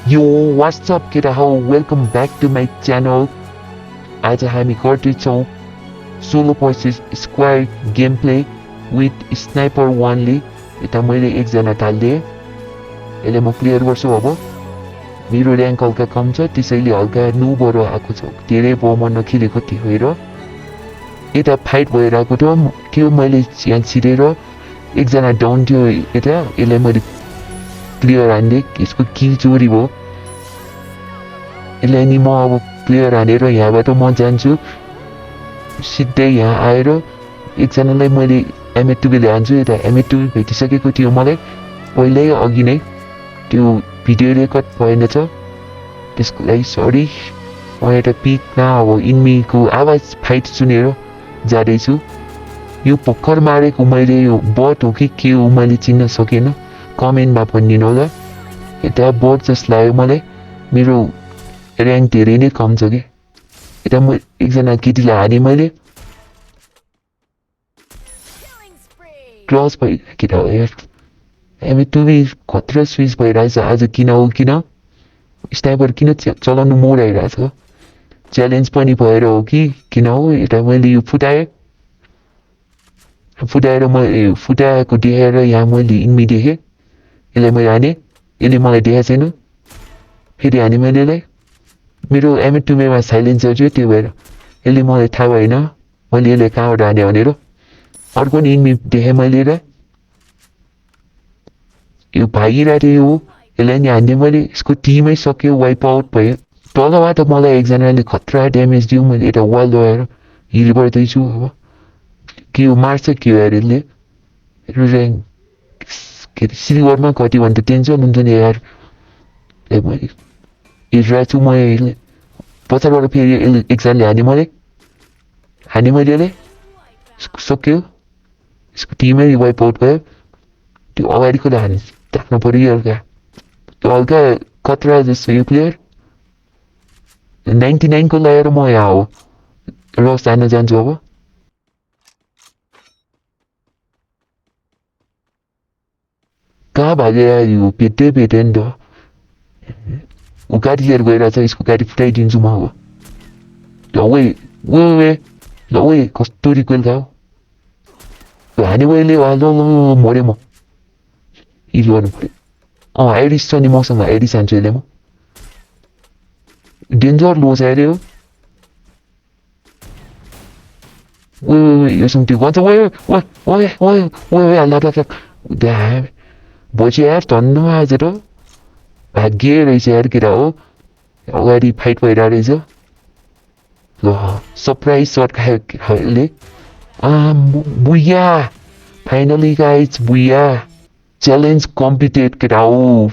Yo, what's up केटा हो, welcome back to my channel. आज हामी गर्दैछौँ solo versus squad game play with sniper वानले। यता मैले एकजना थालिदिएँ, यसले म क्लियर गर्छु। अब मेरो ऱ्याङ्क हल्का कम छ, त्यसैले हल्का नुबहरू आएको छ, धेरै भयो म नखेलेको थियो। हेर यता फाइट भइरहेको थियो, मैले यहाँ छिरेर एकजना डाउन थियो यता, यसलाई मैले क्लियर हान्दै यसको किल चोरी भयो। यसलाई नि म अब क्लियर हानेर यहाँबाट म जान्छु, सिधै यहाँ आएर एकजनालाई मैले M8 हान्छु। यता M8 भेटिसकेको थियो मलाई पहिल्यै अघि नै, त्यो भिडियो रेकर्ड भएन छ, त्यसको लागि सरी। म एउटा पिकमा अब इन्मीको आवाज फाइट सुनेर जाँदैछु। यो भर्खर मारेको मैले यो बट हो कि के हो मैले चिन्न सकेन, कमेन्टमा भनिदिनु होला। यता बट जस्तो लाग्यो मलाई, मेरो ऱ्याङ्क धेरै नै कम छ कि। यता म एकजना केटीलाई हानेँ मैले, क्रस भइरहेको हो यार। M8 खतरा स्विच भइरहेछ आज, किन हो किन स्नाइपर किन चलाउनु मोड आइरहेछ, च्यालेन्ज पनि भएर हो कि किन हो। यता मैले यो फुटाएँ, फुटाएर मैले फुटाएको देखाएर यहाँ मैले इन्मी देखेँ, यसलाई मैले हानेँ, यसले मलाई देखाएको छैन, फेरि हानेँ मैले यसलाई। मेरो M8 साइलेन्सर थियो, त्यो भएर यसले मलाई थाहा भएन मैले यसलाई कहाँबाट हाने भनेर। अर्को नि इन्मी देखेँ मैले यसलाई, यो भागिरहेको थियो हो, यसलाई नि हान्ने मैले, यसको टिमै सक्यो, वाइप आउट भयो। तलबाट मलाई एकजनाले खतरा ड्यामेज दियो, मैले यता वाल लगाएर हिल गर्दैछु। अब के हो मार्छ के हो यार यसले, ऱ्याङ्क के अरे सिल्भरमा कति भन्दा टेन्सन हुन्छ नि यार। मैले हेरिरहेको छु म, यसले पछाडिबाट फेरि एकजनाले हाने मैले यसलाई, सक्यो, यसको टिमै वाइप आउट भयो। त्यो अगाडिकोले हाने राख्नु पऱ्यो हल्का, त्यो हल्का खतरा जस्तो यो प्लेयर। 99 को लगाएर म यहाँ हो रस जान जान्छु। अब कहाँ भागेर यो भेट्दै भेटेँ नि त, ऊ गाडी लिएर गइरहेछ, यसको गाडी फुटाइदिन्छु म। अब ल वे कस्तो रिक्वेल खाऊ हाने मैले, ल मऱ्यो म, हिल गर्नु पऱ्यो। आइरिस छ नि मसँग, आइरिस हान्छु यसले म, डेन्जर लो छ अरे हो। यो सुन्थ्यो भन्छ भोलि यार धन्न आज त भाग्य रहेछ यार केटा हो। अगाडि फाइट भइरहेको रहेछ, ल सरप्राइज सर्ट खायो यसले। बुया फाइनली गाइज, बुया च्यालेन्ज कम्प्लिटेड केटा हो।